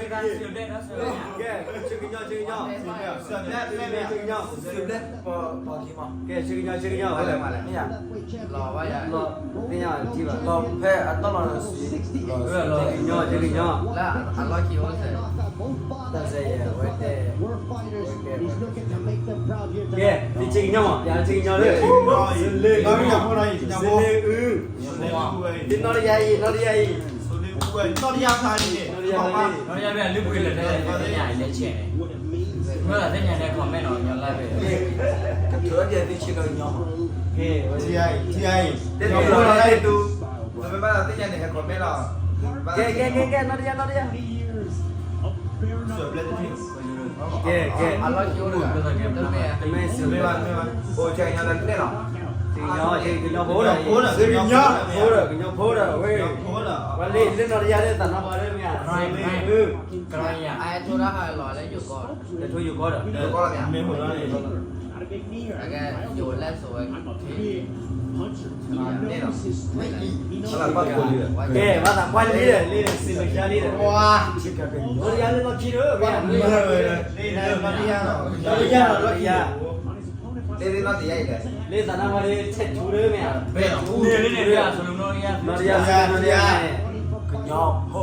ကဲ, ဆ့ကညီ, ဆ့ကညီ, ဆ့ကညီ, ဆ့ကညီ, ကဲ, ဆ့ကညီ, ဆ့ကညီ, လီၤဖဲအတီၢ်လီၤ, ဆ့ကညီ, ဆ့ကညီ, တၢ်စဲယဲၢ်ဝဲတဲ, ကဲ, ဆ့ကညီမး, ဆ့ကညီလၢ, ဆ့လ့အု, ဆ့လ့အု, နီၢ်တယၤအံၤ, နီၢ်တယၤအံၤ, နီၢ်တယၤဖဲန့ၣ်, နီၢ်တယၤဖဲန့ၣ်, နီၢ်တယၤဖဲန့ၣ်, လၢပှဲၤလၢသ့ၣ်ညါလဲၣ်ဆဲးန့ၣ်, မ့ၢ်သ့ၣ်ညါန့ၣ် comment နီၤ, ညီလၢပှဲၤ, ကထုးဒီးသ့ၣ်ဆ့ကညီမး, ကဲ, သ့ၣ်ညါန့ၣ် comment လီၤ, ကဲ, ကဲ, ကဲ, ကဲ, နီၢ်တယၤ, နီၢ်တယၤ, ကဲ, ကဲ, အလီၢ်ကၠိ, တမ့ၢ်, တမ့ၢ်, အိၣ်ဆ့ကညီလၢတန့ၢ်လီၤ, ဆ့ကညီ, ဆ့ကညီဖိဒီး, ဆ့ကညီဖိဒီး, ကညီဖိဒီး, ဝဲ, ပှၤလၢလၢနီၢ်တယၤလၢသးနါပှၤလၢမ့ၢ်ဧါ, အဝဲ, အဝဲထိဒၣ်ဟးလီၤလၢယိၤကီၢ်, လဲၤထိယိၤကီၢ်ဒီး, ယိၤကီၢ်လီၤမ့ၢ်, အကဲ, ယိၤလဲၣ်စိဝဲ, န့ၣ်လီၤ, ကဲ, ဘၣ်သးပှၤလံဒီး, လံဒီး, စံးလၢကၢ်လံဒီး, နီၢ်တယၤလၢလီၢ်ခံဒီး, မ့ၢ်ဧါ, နီၢ်တယၤလီၢ်ခံ, လၢသးနါပှၤလၢ tattoo လၢမ့ၢ်ဧါ, နီၢ်တယၤ, နီၢ်တယၤ, ကညီဖိ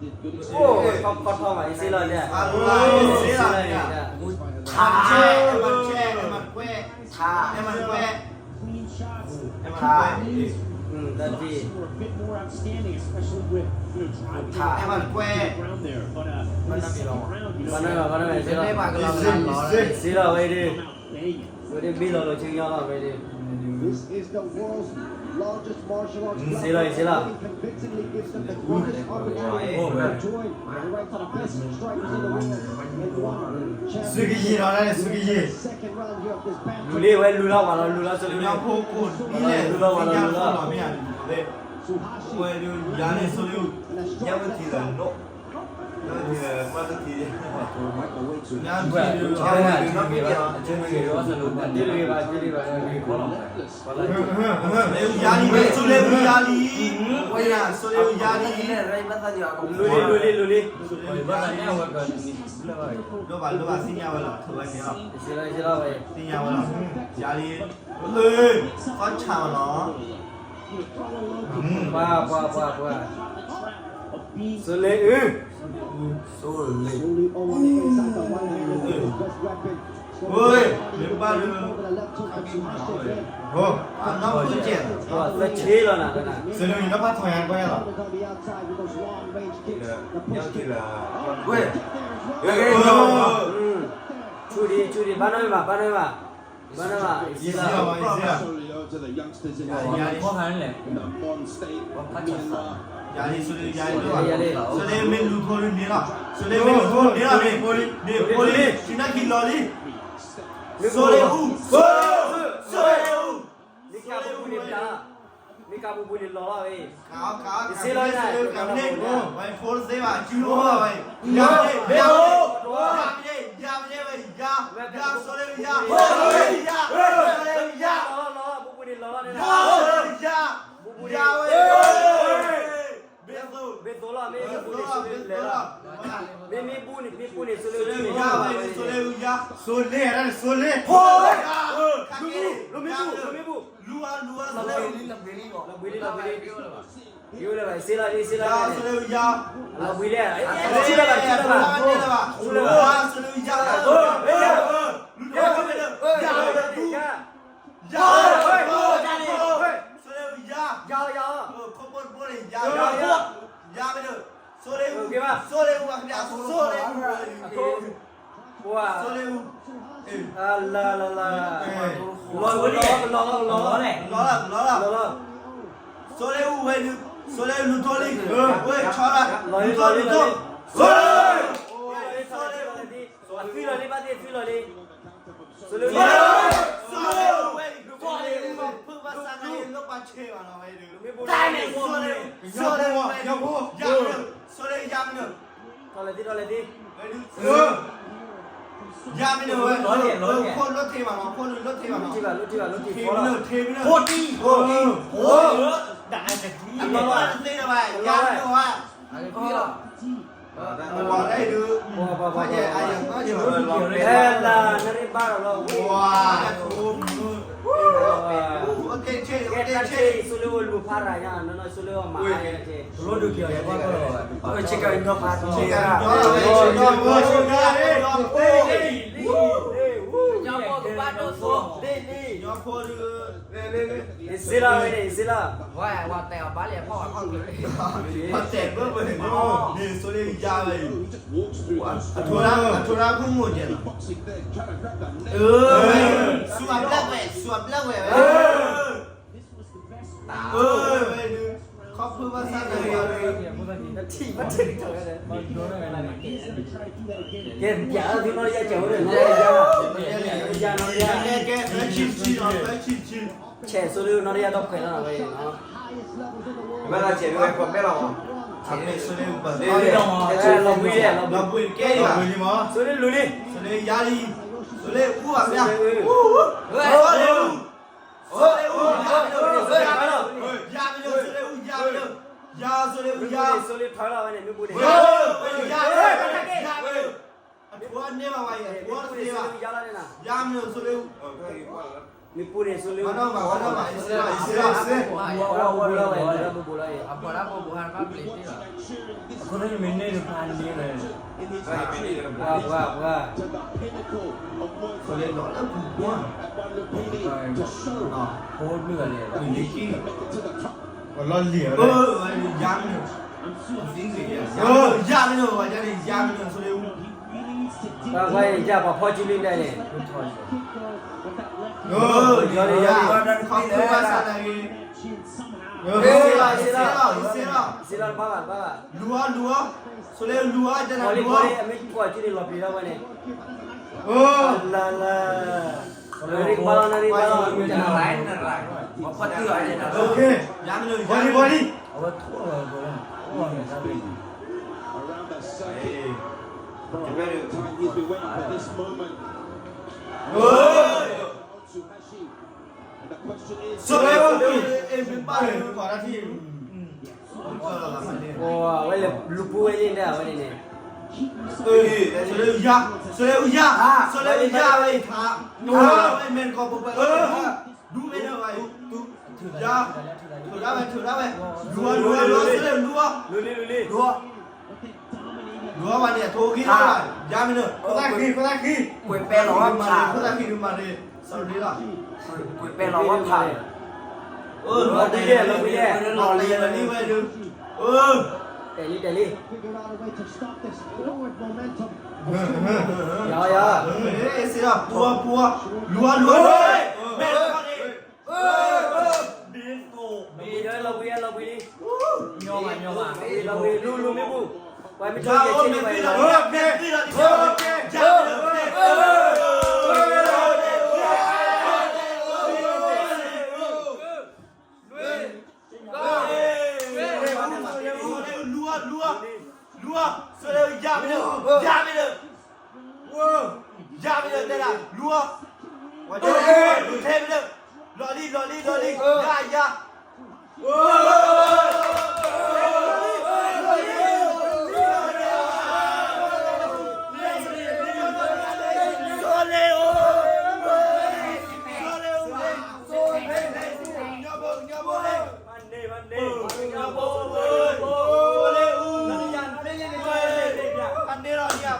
အိၣ် ခီခီထီၣ်ဘၣ် အံၤစ့လီၤန့ၣ် အံၤစ့လီၤန့ၣ် ထါ ထါ ထါ ထါ တၢ်ထံ ထါ စ့လီၤဝဲဒၣ် ဝဲဒၣ်ဘံၣ်လီၤလိာ်ဆ့ကညီလီၤဝဲဒၣ် စ့လီၤ စ့လီၤ စုကယံာ်လီၤ တၢ်န့ၣ် စုကယံာ် လူၤလံ ဝဲလူၤလီၤ ပှၤလီၤ လူၤလီၤ လူၤလီၤ ပှၤလီၤ လူၤလီၤ ဝဲဒၣ် ယၤန့ၣ် ဆိလၢ ယၤဝဲထံၣ်လၢ ယၤလံ ဆိလၢယၤလံ ဝဲယၤ ဆိလၢယၤလံ လူၤလံ လူၤလံ လူၤလံ လိၣ်ဘၣ်လိၣ်ဘၣ်သ့ၣ်ညါဝဲလီၤ ထိၣ်ဝဲန့ၣ်လီၤ သ့ၣ်ညါဝဲလီၤ ယၤလံ သီၣ်ဆးဝဲလီၤ ပှၤ ပှၤ ပှၤ ပှၤ ဆိလ့အု ဆိလ့အု ဝဲ မ့ၢ်ဘၣ်ဒီး အနီၢ်ခိကဲး သၢဆ့လီၤနၤ ဆိလ့အု နီၢ်ဖးထီယၤကွဲလီၤ ဝဲ ဆူဒံး ဆူဒံး ဘၣ်နီၢ်မ့ၢ်ဘၣ် ဘၣ်နီၢ်မ့ၢ်ဘၣ် ဘၣ်နီၢ်မ့ၢ်ဘၣ် အံၤစ့လီၤ ယၤလံ ဆိလ့ ယၤလံ ဆိလ့ မ့ၢ်လူၤဖိလံန့ၣ်လီၤ ဆိလ့ မ့ၢ်လူၤဖိန့ၣ်လီၤ မ့ၢ်ဖိလံ မ့ၢ်ဖိလံ ဆံးနၢ်ခံလီၤလံ ဆိလ့အူ ဆိလ့အူ မ့ၢ်ကပူၤပူၤန့ၣ် မ့ၢ်ကပူၤပူၤန့ၣ်လီၤလီၤဝဲ ယစ့လီၤန့ၣ် ဝဲဖိတသ့ဘၣ် စုလီၤဝဲ ယၤမ့ၢ် ယၤမ့ၢ် ယၤမ့ၢ်ဝဲ ယၤ ယၤ ဆိလ့အူ ယၤ ဆိလ့အူ ယၤ လီၤလီၤ ပူၤပူၤန့ၣ်လီၤလီၤန့ၣ် ယၤ ပူၤပူၤန့ၣ် ယၤဝဲ ဘ့သိး ဘ့သိးလီၤ မ့ၢ်ဘ့သိးလီၤ မ့ၢ်ဘ့သိးလီၤ မ့ၢ်မ့ၢ်ပူၤန့ၣ် မ့ၢ်ပူၤန့ၣ် ဆိလ့အူ ယၤဝဲ ဆိလ့အူ ယၤ ဆိလ့ ဆိလ့ ဖိ ယၤ လူၤမ့ၢ်ပူၤ လူၤမ့ၢ်ပူၤ လူၤအါ လူၤအါ ဆိလ့အူ လီၤဘှံးလံ လီၤဘှံးလံ ယိၤလၢဘၣ် စ့လီၤ စ့လီၤ ယၤ ဆိလ့အူ ယၤ လီၤဘှံးလံ ဆူလၢဘၣ် ဆူလၢဘၣ် ဆူလၢဘၣ် ယၤ ဆိလ့အူ ယၤ လူၤထီၣ်ဝဲ ယၤ လူၤ ယၤ ဆိလ့အူ ယၤ ယၤ ယၤ ခီဖျိတဘိန့ၣ် ယၤ ယၤ ယၤ မ့ၢ်ဒၣ် ဆိလ့အူ ဆိလ့အူ အကဘၣ် ဆိလ့အူ ဆိလ့အူ ပှၤ ဆိလ့အူ အလၤလၤလၤ လီၤလီၤလီၤလီၤလီၤ လီၤလီၤလီၤလီၤ ဆိလ့အူဝဲ ဆိလ့အူလူၤထီၣ်လံ ဝဲဆီလီၤ လူၤထီၣ်လူၤထီၣ် ဆိလ့အူ ဆိလ့အူ အသွံၣ်လီၤလံ ဘၣ်သ့ၣ်သွံၣ်လီၤလံ ဆိလ့အူ ဆိလ့အူဝဲ လူၤထီၣ်လံ ဖုဘၣ်ဆါ နၤ ယလိၣ်ပာ်ဆဲးဘၣ်နီၤဝဲ တၢ်န့ၣ် ဆိလ့အူ ဆိလ့အူဝဲ ယၤမ့ၢ် ဆိလ့အူ ယၤမ့ၢ် ထီၣ်လဲၣ်သ့ၣ် ထီၣ်လဲၣ်သ့ၣ် ယၤမ့ၢ်န့ၣ်ဝဲ ခိၣ်လိၣ်ထံဘၣ်နီၤ ခိၣ်လိၣ်ထံဘၣ်နီၤ ထံဘၣ် လိၣ်ထံဘၣ် လိၣ်ထံဘၣ် ခိၣ်တီ ခိၣ်တီ ခိၣ်တီ တၢ်အတကံ အလီၤသ့ၣ်တဘၣ် ယၤမ့ၢ်န့ၣ်ဝဲ ပှၤလၢဒုး ပှၤပှၤပှၤ ဟဲလၢနရ့ဘၣ်လီၤ ပှၤ ကဲတၢ်ဆ့ ဆိလ့အူလူၤဖးရၤညါ နီၢ်နီၢ်ဆိလ့အူမၤ ကဲတၢ်ဆ့ ယစ့လီၤဝဲန့ၣ် ယစ့လီၤ ဆိလ့ယၤဝဲ အထိးရၢ် အထိးရၢ်ဖိမိၢ်ကဲလီၤ စူၤအဘျၢဝဲ စူၤအဘျၢဝဲ ခီဖျိဘၣ်ဆၣ် ကဲ ပျးအီၤသုနီၢ်ယၤကဲဝဲဒီး နီၢ်ယၤ နီၢ်ယၤ ကဲ ကဲ သၢဆံဆံလီၤ သၢဆံဆံ ဆဲးဆိလ့အူနီၢ်တယၢ်ဒီးခွဲးလီၤဝဲနီၤ ဘၣ်ဆဲးဝဲခွဲးမဲာ်လီၤ လီၤဘှံးလံ လီၤဘှံးလံ ဆိလ့လူၤလံ ဆိလ့ယၤလံ ဆိလ့အူဘၣ်ဖျါ ဆိလ့အူ ဆိလ့အူ ယၤမ့ၢ်ဆိလ့အူ ယၤမ့ၢ် ယၤဆိလ့အူ ယၤ ဆိလ့ထီလီၤဝဲန့ၣ် မ့ၢ်ပူၤန့ၣ် ယၤ ယၤ အထိးန့ၢ်ဘၣ်ဝဲ အထိးတသ့ဘၣ် ယၤမ့ၢ်ဆိလ့အူ မ့ၢ်ပူန့ၣ် ဆိလ့, ဝဲဒၣ်ဘိးဘိးလီၤဝဲ, ဝဲဒၣ်ဘိးဘိးလီၤအံၤ, အဃိန့ၣ်မ့ၢ်န့ၢ်တဖၣ်န့ၣ်ဝဲ, ပှၤပှၤပှၤ, ဖိမုၣ်ဂၤန့ၣ်, လီၤလံၤဧၢ, ယါမ့ၢ်န့ၣ်, ယါမ့ၢ်န့ၣ်, ပှၤပှၤယါပှၤဖီကံလံဒဲးန့ၣ်, ယီၤန့ၣ်ယီၤန့ၣ်, စ့လီၤစ့လီၤ, စ့လီၤတဘၣ်ဘၣ်တဘၣ်ဘၣ်, လူၤအီၤလူၤအီၤ, ဆိလ့လူၤအီၤ, အမ့ၢ်ကွၢ်က့ၤန့ၣ်လီၤပျံၤထီၣ်ဝဲန့ၣ်, လၢလၢ, နရံၣ်ကဘၣ်လီၤ နရံၣ်ကဘၣ်လီၤ, ယါမ့ၢ်န့ၣ်, အဝဲထိၣ်လီၤ, ထိၣ်လီၤန့ၣ်, ဆိလ့အူ, အဝဲလဲၤလူၤပူဝဲန့ၣ်ဒၣ်ဝဲန့ၣ်န့ၣ်, ဆိလ့အူယါ, ဆိလ့အူယါ, ဆိလ့အူယါဝဲအံၤထါ, ဝဲမ့ၢ်တကီၢ်ပှဲၤပှဲၤ, ဒူမ့ၢ်ဒၣ်ဝဲအံၤ, ယါ, ထုးဒၣ်ဝဲ ထုးဒၣ်ဝဲ, လူၤအီၤလူၤအီၤလူၤအီၤ ဆိလ့လူၤအီၤ, လူၤလံလူၤလံ, လူၤအီၤ, လူၤအီၤဝဲန့ၣ် အထိၣ်ဂံၢ်လီၤ, ယါမ့ၢ်န့ၣ်, ခိၣ်သၣ်ဃံ ခိၣ်သၣ်ဃံ, ကွဲးပဲလီၤဝဲဖး, ခိၣ်သၣ်ဃံဒုးမၤန့ၣ်, စရီလီၤ, ကွဲးပဲလီၤဝဲဖး, လီၤတံၢ်ယဲၢ် လီၤတံၢ်ယဲၢ် လီၤတံၢ်ယဲၢ်လီၤလံဝဲဒုး, တဲာ်လံတဲာ်လံ, ယၤယၤ, စ့လီၤ ပူအီၤပူအီၤ, လူၤအီၤလူၤအီၤ, မ့ၢ်တခီန့ၣ်, လီၤဘှံးလီၤဘှံးလံ, ညီမးညီမး, လီၤဘှံးလူၤလူၤမ့ၢ်ပူၤ, ပှၤမ့ၢ်ထိၣ်ယဲၢ်ဆ့န့ၣ်ဘၣ်, လူၤအီၤ လူၤအီၤ လူၤအီၤ, ဆိလ့အူ ယါမ့ၢ်န့ၣ်, ယါမ့ၢ်န့ၣ်, ယါမ့ၢ်န့ၣ်တဲဒၣ် လူၤအီၤ, လူၤထဲမ့ၢ်န့ၣ်, လီၤလံ လီၤလံ လီၤလံ ယါယါ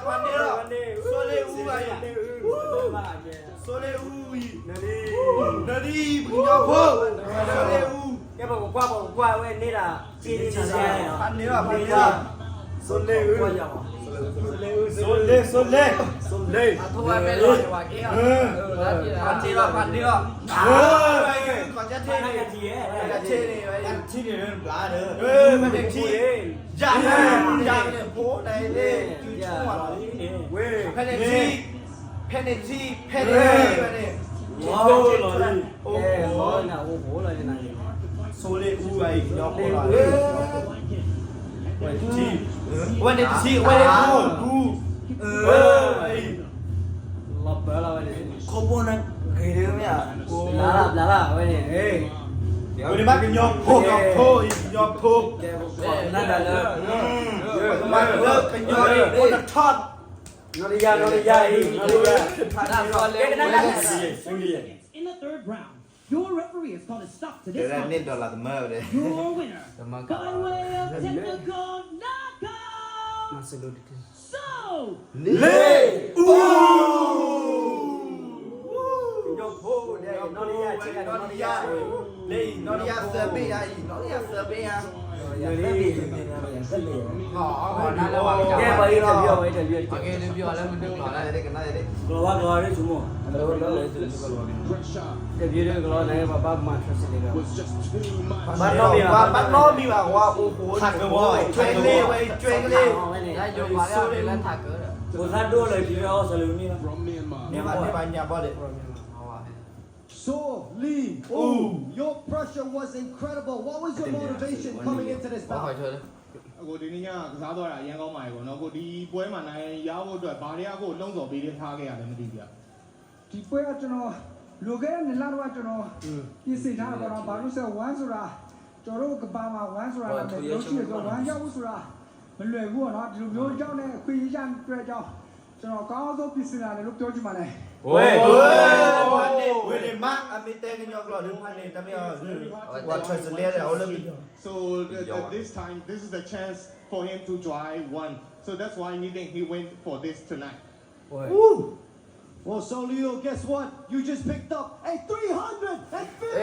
ဖးန့ၢ်လီၤ ဖးန့ၢ်လီၤ, ဆိလ့အူအံၤ, ဆိလ့အူအံၤ, နရံၣ် ပှၤကညီဖိ, ဆိလ့အူ, ကဲ ပကကွၢ် ပကကွၢ်ဝဲန့ၣ်ဒၣ်, ဖးန့ၢ်လီၤ ဖးန့ၢ်လီၤ, ဆိလ့အူ, ဆိလ့ ဆိလ့, ဆိလ့, ဖးန့ၢ်လီၤ ဖးန့ၢ်လီၤ, ဖးန့ၢ်လီၤ, ဖးန့ၢ်လီၤ, ဖးန့ၢ်လီၤ, ဖးန့ၢ်လီၤ, ဖးန့ၢ်လီၤ, ဖးန့ၢ်လီၤ, ဖးန့ၢ်လီၤ, ဖးန့�2 ဖဲန့ၣ်ထံ, ဖဲန့ၣ်ထံ, ဖဲန့ၣ်ထံဝဲန့ၣ်, ဆိလ့အူအံၤ, ဝဲန့ၣ်တထံ, ဝဲန့ၣ်အူ, အူ, အအံၤ, လီၤပၢလီၤဝဲန့ၣ်, ခိၣ်ဘိန့ၣ်ဂ့ၤဒ်မ့ၢ်ဧါ, ဘျးလၢ်ဘျးလၢ်ဝဲန့ၣ်, ဝဲန့ၣ်ဘၣ်ကညီဖိ, ကညီဖိအံၤ ကညီဖိ, နတၢ်လၢ, ကညီဖိတထီၣ် နီၢ်တယၢ် နီၢ်တယၢ်အံၤ, နီၢ်တယၢ်, ကဲကနၣ်တၢ်, တၢ်န့ၣ်ဒီးလၢသမၢဝဲ, မၤစၢၤလိတထံ, လ့အူ, ကညီဖိ, နီၢ်တယၢ်, နီၢ်တယၢ်သၢဘ့ၣ်ညါအံၤ, နီၢ်တယၢ်သၢဘ့ၣ်ညါ ကဲ ပှၤအံၤတၢ်ဘျုးအီၤ, ပှၤအံၤတၢ်ဘျုးအီၤ, ကလီၤဝါကလီၤဒ်ဆိကမိၣ်, တၢ်ဘျုးဒ်ကလီၤန့ၣ် ပှၤဘၣ်မၤထၢစ့ၢ်ကီး, ဘၣ်နီတမံၤဘၣ်, ဘၣ်နီတမံၤဘၣ်, ဝဲအိၣ်ဃိ, ထွဲကလ့, ဝဲထွဲကလ့, ဖိသၣ်ဒိၣ်လၢထံလၢအီၣ်စီၤလ့ၤဝံန့ၣ်လီၤ, န့ၢ်ဘၣ်န့ၢ်ဘၣ်ညါဘီၣ်ဒဲး ဆိလ့အူ, your pressure was incredible. What was your motivation coming into this bout? အခုဒီနေ့ညကစားသွားတာအရမ်းကောင်းပါတယ်ပေါ့နော်။ အခုဒီပွဲမှာနိုင်ရဖို့အတွက်ဘာတွေကအခုလှုံ့ဆော်ပေးထားခဲ့ရလဲမသိဘူးဗျာ။ ဒီပွဲကကျွန်တော်လွန်ခဲ့တဲ့နှစ်လတုန်းကကျွန်တော်ပြင်ဆင်ထားတာပေါ့နော်။ ဘာလို့လဲဆိုတော့ ဝမ်းဆိုတာကျွန်တော်တို့ကဘာမှာဝမ်းဆိုတာနာမည်ပြောရှိတယ်ဆိုတော့ဝမ်းရောက်ဖို့ဆိုတာမလွယ်ဘူးပေါ့နော်။ ဒီလိုမျိုးရောက်တဲ့အခွင့်အရေးရတဲ့အတွက်ကြောင့် ကျွန်တော် ကောင်းဆုံး ပြင်ဆင်တာတွေလို့ ပြောချင်ပါတယ်။ ဝဲ ဝဲ ဝဲဒၣ်မး အမ့ၢ်တဲကညီကျိာ်ဒ်ဖးန့ၣ် တမ့ၢ်အီၤ ပှၤ translate လၢ So the, the, this time, this is the chance for him to drive one. So that's why he think he went for this tonight. Well, Solio, guess what? You just picked up a three hundred and fifty.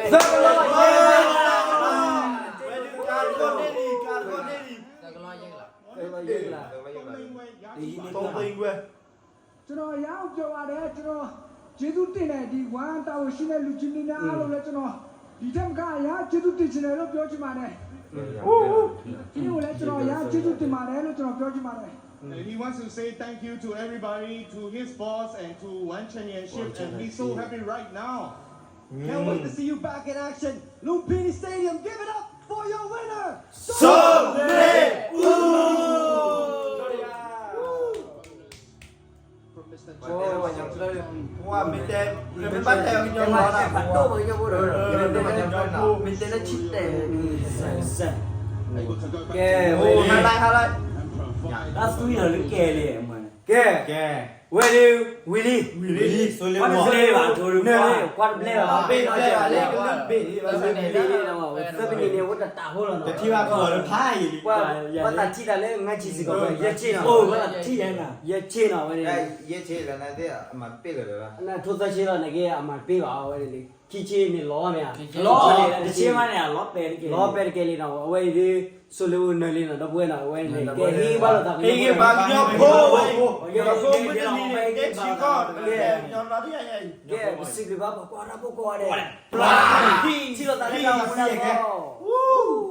ကျွန်တော်အရမ်းပျော်ပါတယ်ကျွန်တော်ကျေးဇူးတင်တယ်ဒီဝမ်တာဝန်ရှိတဲ့လူကြီးမင်းများအားလုံးလည်းကျွန်တော်ဒီထက်မကအရမ်းကျေးဇူးတင်ချင်တယ်လို့ပြောချင်ပါတယ်ဒီကိုလည်းကျွန်တော်အရမ်းကျေးဇူးတင်ပါတယ်လို့ကျွန်တော်ပြောချင်ပါတယ် And he wants to say thank you to everybody, to his boss, and to One Championship, and he's so happy right now. Can't wait to see you back in action. Lumpini Stadium, give it up for your winner, Sole U! ပှၤမ့ၢ်တဲ ပှၤမ့ၢ်ဘၣ်တဲအီၤကညီလီၤ မ့ၢ်တဲလၢဆံတဲာ် ကဲ ဝဲ ဟါလၢ တၢ်သွံၣ်လီၤလၢကဲလံ ကဲ ကဲ ဝဲဒၣ် ဝံၤလံ ဝံၤလံ ကွၢ်တဘျဲဘၣ် ထိၣ်ရူၢ် ကွၢ်တဘျဲဘၣ် သၢပနံၤန့ၣ် ဝဲတတးဖိလီၤနီၤ ပှၤသးထံၣ်တၢ်လၢငါဆံးစ့ၢ်ကီး ယဲၢ်ဆ့နီၤ ယဲၢ်ဆ့နီၤ ဝဲဒၣ် ထိၣ်သၢဆ့လီၤ နကဲအမၤတပ့ၢ်ဘၣ် အဝဲဒၣ်န့ၣ် ခံဆ့န့ၣ်လီၤမ့ၢ်ဧါ လီၤန့ၣ် တဆ့မးန့ၣ် လီၤပဲာ်တကဲ လီၤပဲာ်တကဲလံနီၤ အဝဲအံၤဒ် စိၤလၢအိၣ်နၢၤလံနီၤ ဒီပုၢ်ဝဲၢ်နီၤ အဝဲန့ၣ် ကဲဟ့ၣ်ဘၣ်လိာ်သး ဟ့ၣ်ဂံၢ်ဘါကညီဖိ ကဲ ကဲ ကစံးဘျုးဘၣ်ပှၤကွၢ်တၢ်ဖိကိးဂၤဒဲး ပျၢ် ထံၣ်လိာ်သးလၢတၢ်အိၣ်မူလၢအဂီၢ်